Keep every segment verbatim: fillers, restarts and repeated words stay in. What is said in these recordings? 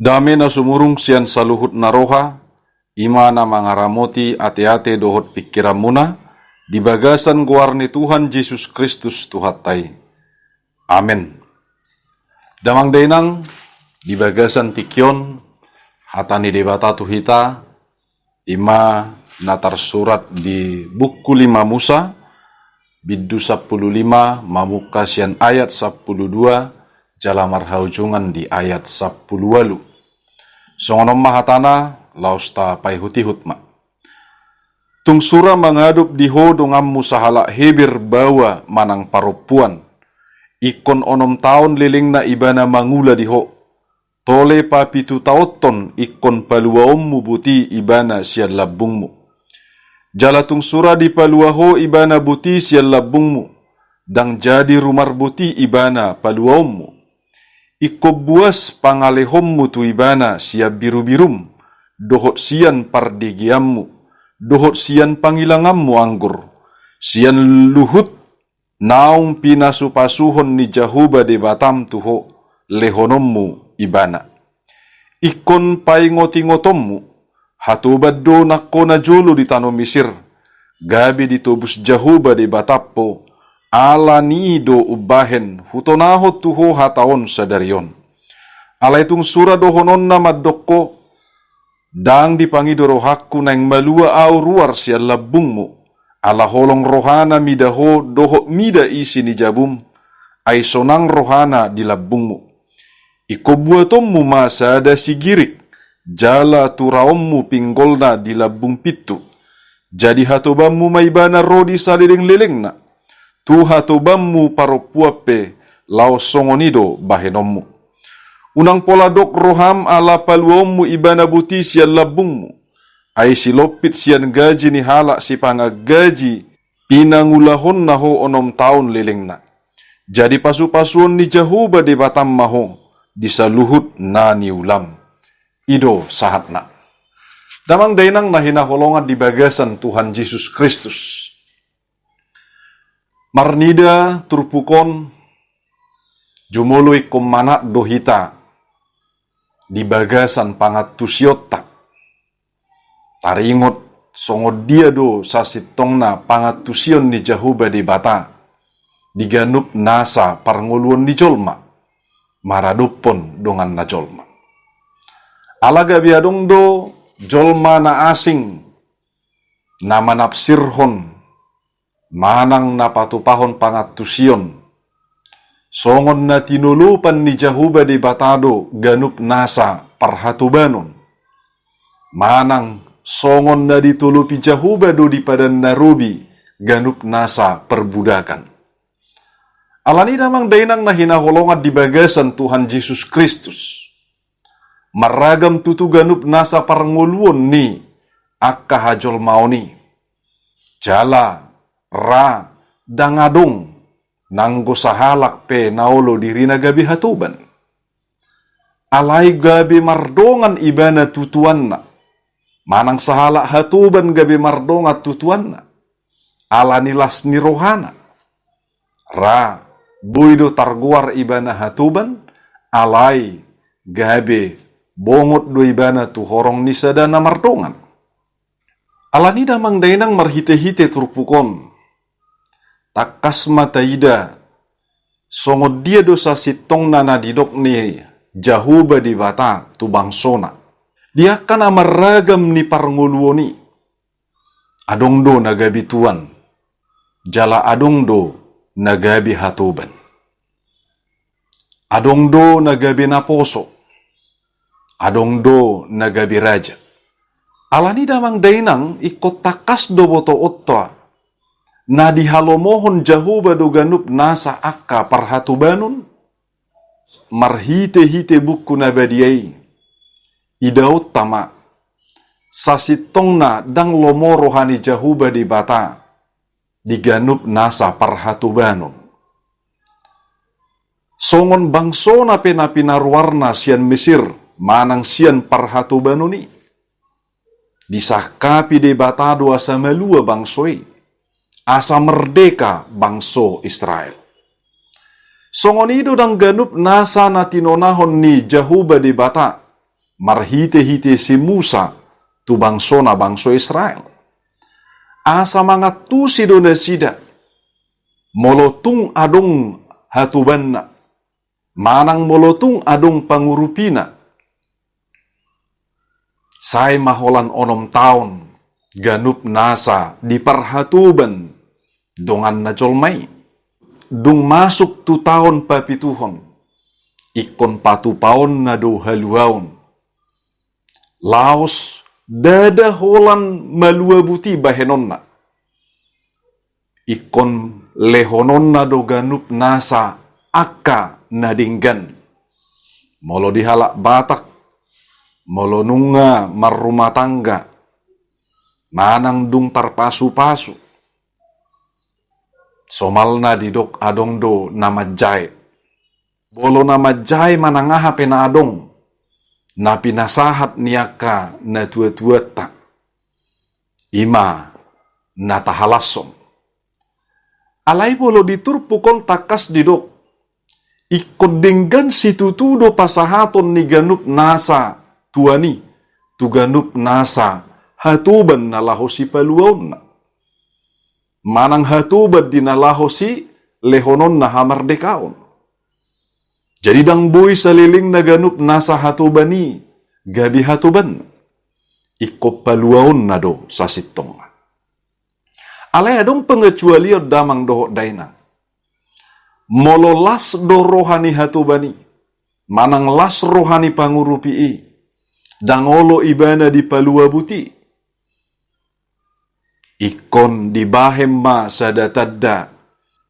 Dame na sumurung sian saluhut na roha, i ma na mangaramoti ateate dohot pingkiranmuna, di bagasan goar ni Tuhan Jesus Kristus Tuhanta i. Amen. Damang dainang, di bagasan tingki on, hata ni Debata tu hita, i ma na tarsurat di buku lima Musa, bindu sampulu lima, mamungka sian ayat sampulu dua, jala marhaujungan di ayat sampulu ualu. Songon on ma hatana, laos tapaihut-ihut ma. Tung sura mangadop di ho donganmu sahalak Heber baoa manang parompuan. Ingkon onom taon lelengna ibana mangula di ho. Tole papitutaonhon ingkon paluaonmu buti ibana sian lambungmu. Jala tung sura dipalua ho ibana buti sian lambungmu, ndang jadi rumar buti ibana paluaonmu. Ingkon buas pangalehonmu tu ibana sian birubirum, dohot sian pardegeanmu, dohot sian pangilanganmu anggur, sian luhut naung pinasupasuhon ni Jahowa Debatam tu ho, lehononmu ibana. Ingkon paingotingotonmu, hatoban do nangkon na jolo di tano Misir, gabe ditobus Jahowa Debatam ho, ala ni i do umbahen hutonahon tu ho hata on sadari on. Alai tung sura dohononna mandok ho, ndang dipangido rohangku naeng malua ahu ruar sian lambungmu, ala holong rohana mida ho dohot mida isi ni jabum, ai sonang rohana di lambungmu. Ingkon buatonmu ma sada sigirik, jala turaonmu pinggolna di lambung pintu. Jadi hatobanmu ma ibana ro di salelenglelengna. Tu hatobanmu parompuan pe laos songon i do bahenonmu. Unang pola dok roham ala paluaonmu ibana buti sian lambungmu. Ai silompit sian gaji ni halak sipangan gaji pinangulahonna ho onom taon lelengna. Jadi pasupasuon ni Jahowa Debatam ma ho di saluhut na niulam. I do sahatna. Damang dainang na hinaholongan di bagasan Tuhan Jesus Kristus. Marnida turpuk on, jumolo ingkon manat do hita di bagasan pangantusionta. Taringot songon dia do sasintongna pangantusion ni Jahowa Debata di ganup nasa parngoluon ni jolma maradophon donganna jolma. Ala gabe adong do jolma na asing na manafsirhon manang na patupahon pangantusion songon na tinolopan ni Jahowa Debata do ganup nasa parhatobanon, manang songon na ditolopi Jahowa do di padan na robi ganup nasa parbudakan. Alani damang dainang na hinaholongan di bagasan Tuhan Jesus Kristus, marragam tutu ganup nasa parngoluon ni angka hajolmaon i. Jala ra ndang adong nanggo sahalak pe na olo dirina gabe hatoban. Alai gabe mardongan ibana tu tuanna, manang sahalak hatoban gabe mardongan tu tuanna, alani las ni rohana. Ra, boi do targoar ibana hatoban, alai gabe bongot do ibana tu horong ni sada na mardongan. Alani damang dainang marhitehite turpuk on, tangkas ma taida songon dia do sasintongna na didok ni Jahowa Debata tu bangsona. Di angka na marragam ni parngoluon i, adong do na gabe tuan, jala adong do na gabe hatoban. Adong do na gabe naposo, adong do na gabe raja. Alani damang dainang ingkon tangkas do botoonta na dihalomohon Jahowa do ganup nasa angka parhatobanon, marhitehite Buku na Badia i, idaonta ma, sasintongna ndang lomo roha ni Jahowa Debata di ganup nasa parhatobanon. Songon bangsona pe na pinaruarna sian Mesir manang sian parhatobanon i, disangkapi Debata do asa malua bangso i, asa merdeka bangso Israel. Songon i do ndang ganup nasa na tinonahon ni Jahowa Debata marhite-hite si Musa tu bangsona bangso Israel. Asa mangantusi do nasida, molo tung adong hatobanna, manang molo tung adong pangurupina. Sai ma holan onom taon ganup nasa diparhatoban donganna jolma i. Dung masuk tu taon papituhon, ingkon patupaonna do haluaon. Laos ndada holan malua buti bahenonna. Ingkon lehononna do ganup nasa angka na denggan. Molo di halak Batak, molo nunga marrumah tangga, manang dung tarpasu-pasu, somalna didok adong do na manjae. Molo na manjae manang aha pe na adong, na pinasahat ni angka natua-tuanta, i ma na tahalashon. Alai molo di turpuk on tangkas didok, ingkon denggan situtu do pasahaton ni ganup nasa tuan i tu ganup nasa hatoban na laho sipaluaonna, manang hatoban di na laho silehononna hamardekaon. Jadi ndang boi salelengna ganup nasa hatoban i gabe hatobanna. Ingkon paluaonna do sasintongna. Alai adong pengecualion damang dohot dainang. Molo las do roha ni hatoban i, manang las roha ni pangurupi i, ndang olo ibana dipalua buti. Ingkon dibahen ma sada tanda,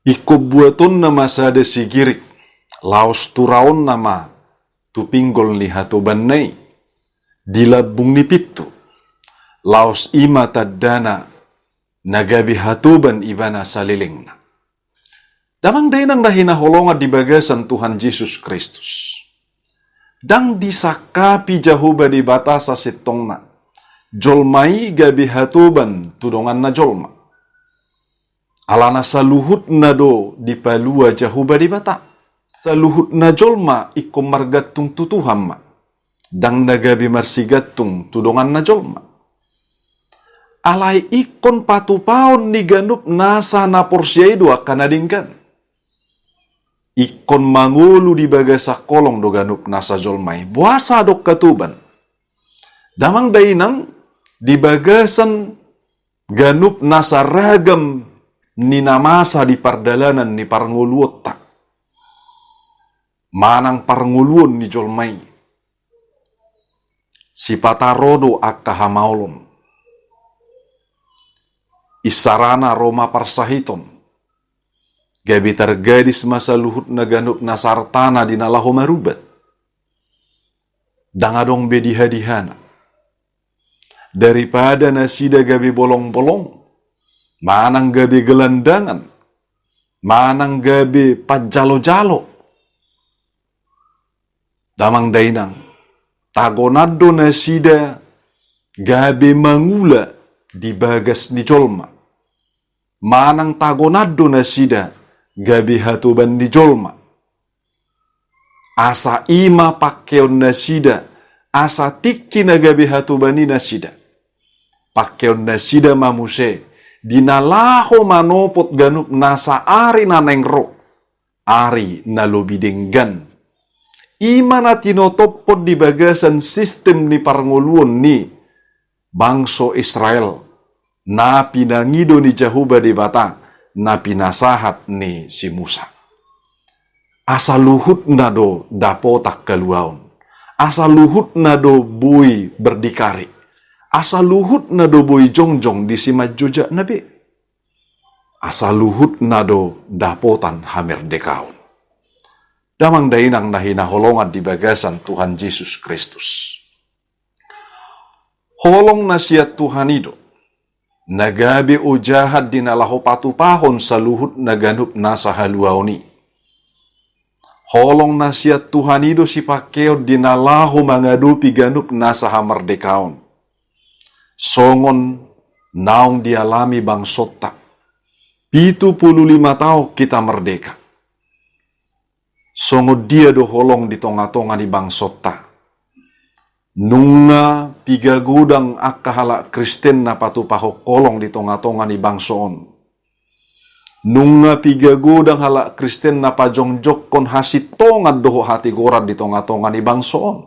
ingkon buatonna ma sada sigirik, laos turaonna ma tu pinggol ni hatobanna i, di lambung ni pintu. Laos i ma tandana na gabe hatoban ibana salelengna. Damang dainang na hinaholongan di bagasan Tuhan Jesus Kristus. Ndang disangkapi Jahowa Debata sasintongna jolma i gabe hatoban tu donganna jolma. Alana saluhutna do dipalua Jahowa Debata. Saluhutna jolma ingkon margantung tu Tuhan ma. Ndang na gabe marsigantung tu donganna jolma. Alai ingkon patupaon ni ganup nasa na porsea i do angka na denggan. Ingkon mangolu di bagasan holong do ganup nasa jolma i. Boasa adong hatoban? Damang dainang, di bagasan ganup nasa ragam ni na masa di pardalanan ni parngoluonta, manang parngoluon ni jolma i, sipata ro do angka hamaolon. Isarana ro ma parsahiton. Gabe targadis ma saluhutna ganup nasa artana di na laho marubat. Ndang adong be dihadihana. Daripada nasida gabe bolongbolong, manang gabe gelandangan, manang gabe panjalojalo. Damang dainang, tagonan do nasida gabe mangula di bagas ni jolma. Manang tagonan do nasida gabe hatoban ni jolma. Asa i ma pangkeon nasida, asa tingki na gabe hatoban i nasida. Pangkeon nasida ma muse, di na laho manopot ganup nasa ari na naeng ro, ari na lobi denggan. I ma na tinotophon di bagasan sistem ni parngoluon ni bangso Israel, na pinangido ni Jahowa Debata, na pinasahat ni si Musa. Asa luhutna do dapotan haluaon. Asa luhutna do boi berdikari. Asa luhutna do boi jongjong di simanjojakna be. Asa luhutna do dapotan hamerdekaon. Damang dainang na hinaholongan di bagasan Tuhan Jesus Kristus. Holong na sian Tuhan i do na gabe ojahan di na laho patupahon saluhutna ganup nasa haluaon i. Holong na sian Tuhan i do sipangkeon di na laho mangadopi ganup nasa hamerdekaon. Songon naung dialami bangsonta. Pitu pulu lima taon hita merdeka. Songon dia do holong di tongatonga ni bangsonta? Nunga piga godang angka halak Kristen na patupahon holong di tonga-tonga ni bangso on. Nunga piga godang halak Kristen na pajongjongkon hasintongan dohot hatigoran di tonga-tonga ni bangso on,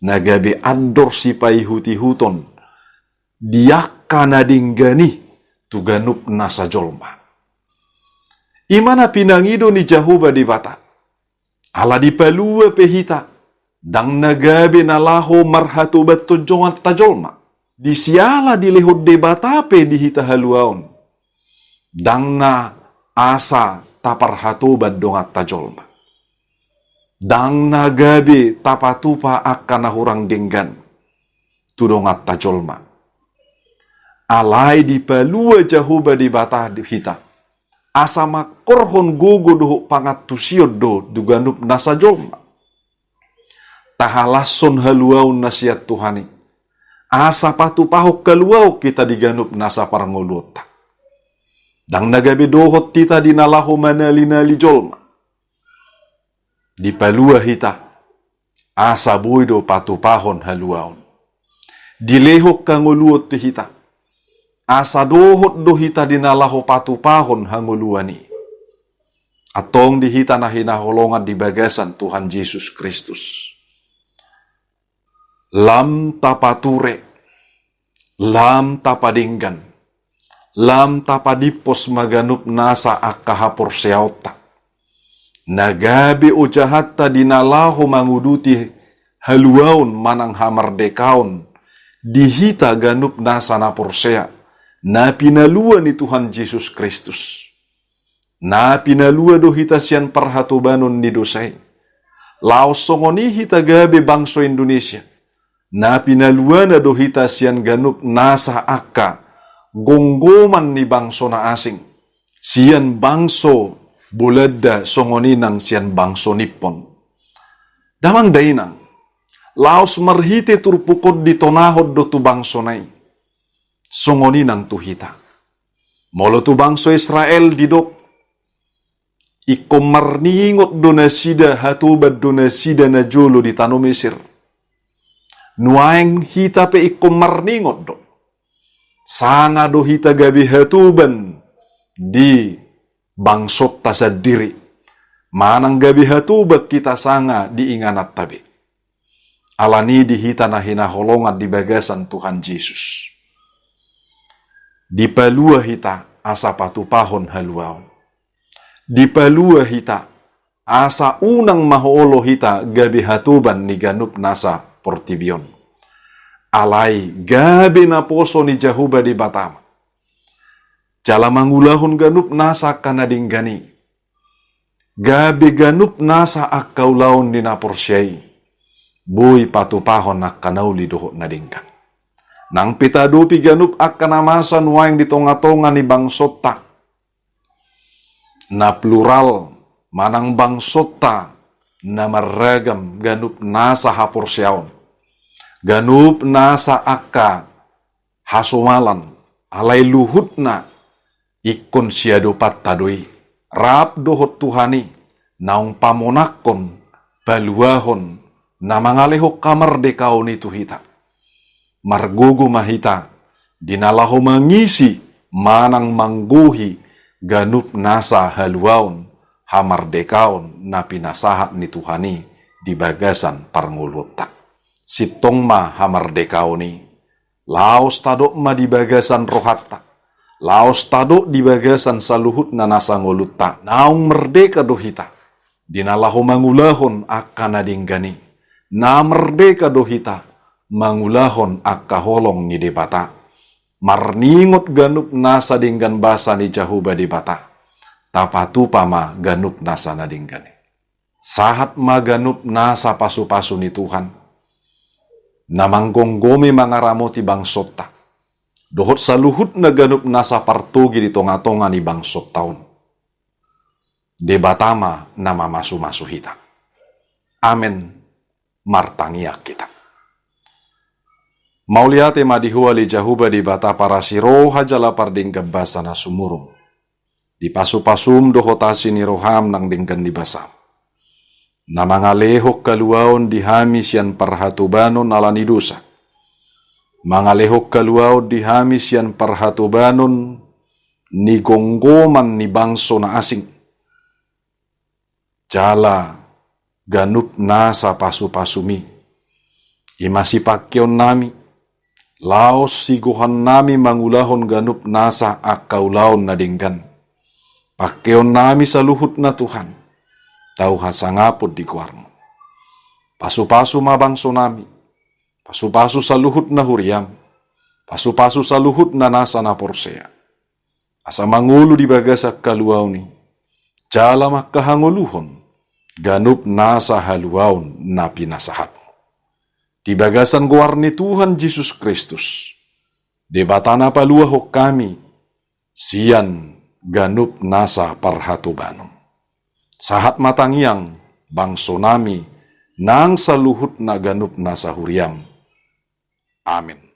na gabe andor sipaihut-ihuton di angka na denggan i tu ganup nasa jolma. I ma na pinangido ni Jahowa Debata. Ala dipalua pe hita, ndang na gabe na laho marhatobathon donganta jolma. Di siala dilehon Debata pe di hita haluaon, ndang na asa taparhatobat donganta jolma. Ndang na gabe tapatupa angka na hurang denggan tu donganta jolma. Alai dipalua Jahowa Debata hita, asa mangkorhon gogo dohot pangantusion do tu ganup nasa jolma. Tahalashon haluaon na sian Tuhan i, asa patupahon haluaon hita di ganup nasa parngoluonta. Ndang na gabe dohot hita di na laho manali-nali jolma. Dipalua hita, asa boi do patupahon haluaon. Dilehon hangoluon tu hita, asa dohot do hita di na laho patupahon hangoluan i. Antong di hita na hinaholongan di bagasan Tuhan Jesus Kristus, lam tapature, lam tapadenggan, lam tapadimpos ma ganup nasa angka haporseaonta. Na gabe ojahanta di na laho manguduti haluaon manang hamardekaon di hita ganup nasa na porsea, na pinalua ni Tuhan Jesus Kristus. Na pinalua do hita sian parhatobanon ni dosa i. Laos songon i hita gabe bangso Indonesia, na pinaluana do hita sian ganup nasa angka gomgoman ni bangso na asing, sian bangso Bolanda songon i nang sian bangso Nippon. Damang dainang, laos marhite turpuk on ditonahon do tu bangso na i, songon i nang tu hita. Molo tu bangso Israel didok, ingkon marningot do nasida, hatoban do nasida na jolo di tano Mesir. Nuaeng hita pe ingkon marningot do. Sanga do hita gabe hatoban di bangsonta sandiri. Manang gabe hatoban hita sanga di ingananta be. Alani di hita na hinaholongan di bagasan Tuhan Jesus, dipalua hita asa patupahon haluaon. Dipalua hita asa unang ma olo hita gabe hatoban ni ganup nasa portibi on. Alai gabe naposo ni Jahowa Debata ma jala mangulahon ganup nasa angka na denggan i. Gabe ganup nasa angka ulaon ni na porsea i boi patupahon angka na uli dohot na denggan. Nang pe taadopi ganup angka na masa nuaeng di tonga-tonga ni bangsonta na plural, manang bangsonta na marragam ganup nasa haporseaon, ganup nasa angka hasomalan, alai luhutna ingkon siadopanta do i, rap dohot Tuhan i, naung pamonangkon, paluahon, na mangalehon hamardekaon i tu hita. Margogo ma hita di na laho mangisi manang manggohi ganup nasa haluaon, hamardekaon na pinasahat ni Tuhan i di bagasan parngoluonta. Sintong ma hamardekaon i, laos tadok ma di bagasan rohanta, laos tadok di bagasan saluhutna nasa ngolunta. Naung mardeka do hita di na laho mangulahon angka na denggan i. Na mardeka do hita mangulahon angka holong ni Debata. Marningot ganup nasa denggan basa ni Jahowa Debata, tapatupa ma ganup nasa na denggan i. Sahat ma ganup nasa pasu-pasu ni Tuhan, na manggomgomi mangaramoti bangsonta, dohot saluhutna ganup nasa partogi di tonga-tonga ni bangsonta on. Debata ma na mamasu-masu hita. Amen. Martangiang hita. Mauliate ma di Ho ale Jahowa Debata parasi roha jala pardenggan basa na sumurung. Dipasu-pasum do hita asi ni roham nang denggan ni basam. na mangalehon haluaon di hami sian parhatobanon ala ni dosa, mangalehon haluaon di hami sian parhatobanon ni gomgoman ni bangso na asing, jala ganup nasa pasupasumi, i ma sipangkeonnami, laos sigohannami mangulahon ganup nasa angka ulaon na denggan. Pangkeonnami saluhutna Tuhan, tau hasangapon di goarmu. Pasupasu ma bangsonami, pasupasu saluhutna huriam, pasupasu saluhutna nasa na porsea, asa mangolu di bagasan haluaon i, jala mangkahangoluhon ganup nasa haluaon na pinasahatmu. Di bagasan goar ni Tuhan Jesus Kristus, Debata na paluahon hami sian ganup nasa parhatobanon. Sahat ma tangiang bangsonami nang saluhutna ganup nasa huriam. Amen.